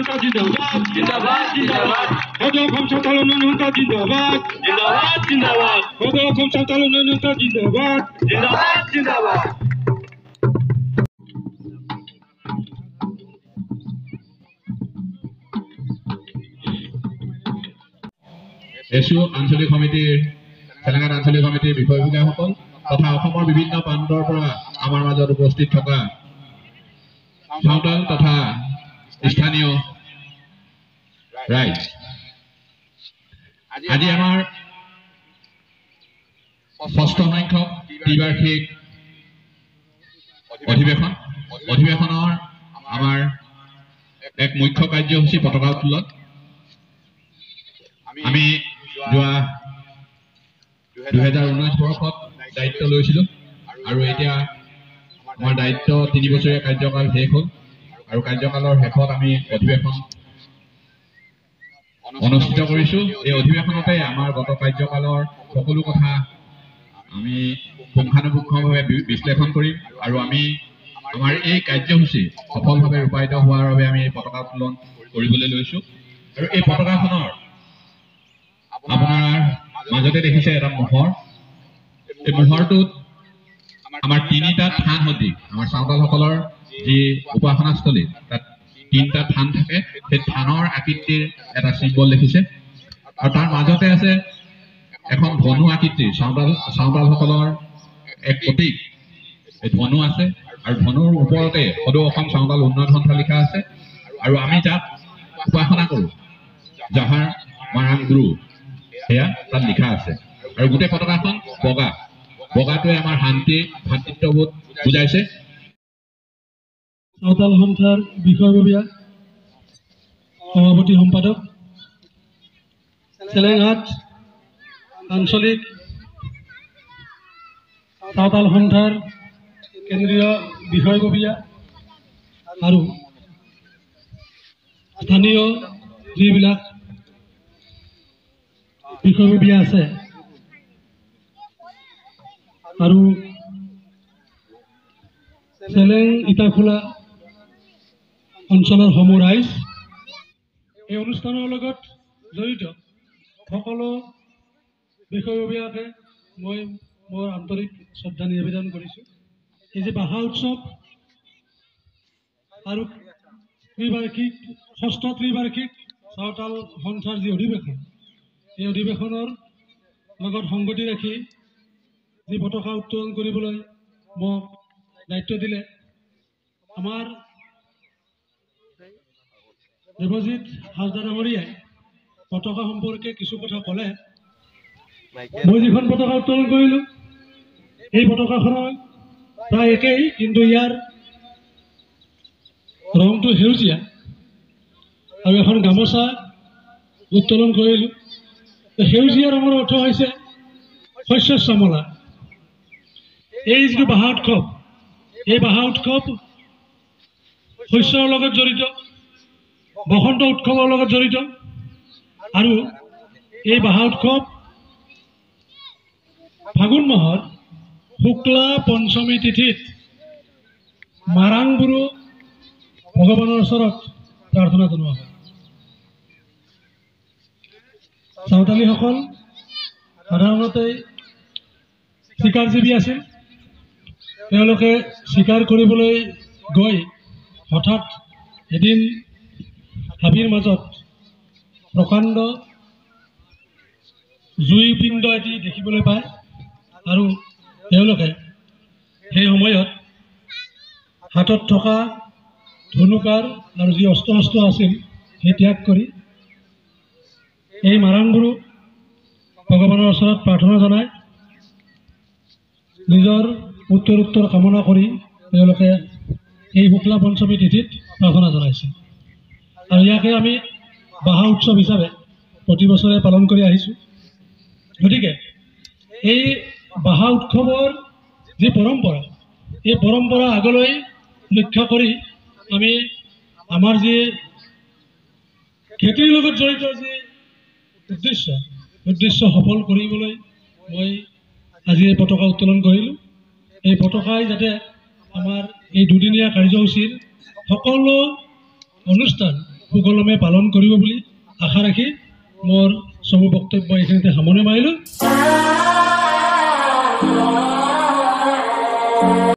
সন্থা জিন্দাবাদ জিন্দাবাদ জিন্দাবাদ। সদৌ অসম চাওতাল উন্নয়ন সন্থা জিন্দাবাদ জিন্দাবাদ জিন্দাবাদ। সদৌ অসম চাওতাল উন্নয়ন সন্থা জিন্দাবাদ জিন্দাবাদ জিন্দাবাদ। এছু আঞ্চলিক সমিতিৰ চেলেংঘাট আঞ্চলিক সমিতিৰ বিষয়ববীয়াসকল তথা অসমৰ বিভিন্ন প্ৰান্তৰ পৰা আমাৰ মাজত উপস্থিত থকা চাওতাল তথা স্থানীয় ৰাইজ, আজি আমাৰ ষষ্ঠ সংখ্যক ত্ৰিবাৰ্ষিক অধিৱেশন। অধিৱেশনৰ আমাৰ এক মুখ্য কাৰ্যসূচী পতাকা উত্তোলন। আমি যোৱা 2019 বৰ্ষত দায়িত্ব লৈছিলোঁ আৰু এতিয়া আমাৰ দায়িত্ব 3 বছৰীয়া কাৰ্যকাল শেষ হ'ল আৰু কাৰ্যকালৰ শেষত আমি অধিৱেশন অনুষ্ঠিত কৰিছোঁ। এই অধিৱেশনতে আমাৰ গত কাৰ্যকালৰ সকলো কথা আমি পুংখানুপুংখভাৱে বিশ্লেষণ কৰিম আৰু আমি আমাৰ এই কাৰ্যসূচী সফলভাৱে ৰূপায়িত হোৱাৰ বাবে আমি এই পতাকা উত্তোলন কৰিবলৈ লৈছোঁ। আৰু এই পতাকাখনৰ আপোনাৰ মাজতে দেখিছে এটা মোহৰ। এই মোহৰটোত আমাৰ 3টা থান সদৃশ, আমাৰ চাওতালসকলৰ যি উপাসনাস্থলী তাত 3টা থান থাকে, সেই থানৰ আকৃতিৰ এটা চিম্বল দেখিছে আৰু তাৰ মাজতে আছে এখন ধনু আকৃতিৰ চাওতালসকলৰ এক প্ৰতীক, এই ধনু আছে আৰু ধনুৰ ওপৰতে সদৌ অসম চাওতাল উন্নয়ন সন্থা লিখা আছে আৰু আমি যাক উপাসনা কৰোঁ জাহাৰ মাৰাং গুৰু, সেয়া তাত লিখা আছে। আৰু গোটেই পতাকাখন বগা, বগাটোৱে আমাৰ শান্তি ভাতৃত্ববোধ বুজাইছে। চাওতাল সন্থাৰ বিষয়ববীয়া, সভাপতি সম্পাদক, চেলেংহাট আঞ্চলিক চাওতাল সন্থাৰ কেন্দ্ৰীয় বিষয়ববীয়া আৰু স্থানীয় যিবিলাক বিষয়ববীয়া আছে আৰু চেলেং ইটাখোলা অঞ্চলৰ সমূহ ৰাইজ, এই অনুষ্ঠানৰ লগত জড়িত সকলো বিষয়ববীয়াকে মই মোৰ আন্তৰিক শ্ৰদ্ধা নিবেদন কৰিছোঁ। এই যে বাহা উৎসৱ আৰু ত্ৰিবাৰ্ষিক ষষ্ঠ ত্ৰিবাৰ্ষিক চাওতাল সন্থাৰ যি অধিৱেশন, এই অধিৱেশনৰ লগত সংগতি ৰাখি যি পতাকা উত্তোলন কৰিবলৈ মোক দায়িত্ব দিলে, আমাৰ দেৱজিৎ হাজদা ডাঙৰীয়াই পতাকা সম্পৰ্কে কিছু কথা ক'লে। মই যিখন পতাকা উত্তোলন কৰিলোঁ এই পতাকাখনৰ প্ৰায় একেই, কিন্তু ইয়াৰ ৰংটো সেউজীয়া আৰু এখন গামোচা উত্তোলন কৰিলোঁ। সেউজীয়া ৰঙৰ অৰ্থ হৈছে শস্য শ্যামলা। এই যিটো বাহা উৎসৱ, এই বাহা উৎসৱ শস্যৰ লগত জড়িত, বসন্ত উৎসৱৰ লগত জড়িত আৰু এই বাহা উৎসৱ ফাগুন মাহৰ শুক্লা পঞ্চমী তিথিত মাৰাংগুৰু ভগৱানৰ ওচৰত প্ৰাৰ্থনা জনোৱা হয়। চাওতালীসকল সাধাৰণতে চিকাৰজীৱী আছিল। তেওঁলোকে চিকাৰ কৰিবলৈ গৈ হঠাৎ এদিন হাবিৰ মাজত প্ৰকাণ্ড জুইপিণ্ড এটি দেখিবলৈ পায় আৰু তেওঁলোকে সেই সময়ত হাতত থকা ধনুকাৰ আৰু যি অস্ত্ৰ শস্ত্ৰ আছিল সেই ত্যাগ কৰি এই মাৰাংগুৰু ভগৱানৰ ওচৰত প্ৰাৰ্থনা জনাই নিজৰ উত্তৰোত্তৰ কামনা কৰি তেওঁলোকে এই শুক্লা পঞ্চমী তিথিত প্ৰাৰ্থনা জনাইছিল। আৰু ইয়াকে আমি বাহা উৎসৱ হিচাপে প্ৰতি বছৰে পালন কৰি আহিছোঁ। গতিকে এই বাহা উৎসৱৰ যি পৰম্পৰা, এই পৰম্পৰা আগলৈ লক্ষ্য কৰি আমি আমাৰ যি খেতিৰ লগত জড়িত যি উদ্দেশ্য সফল কৰিবলৈ মই আজি এই পতাকা উত্তোলন কৰিলোঁ। এই পতাকাই যাতে আমাৰ এই দুদিনীয়া কাৰ্যসূচীৰ সকলো অনুষ্ঠান সুকলমে পালন কৰিব বুলি আশা ৰাখি মোৰ চমু বক্তব্য এইখিনিতে সামৰণি মাৰিলোঁ।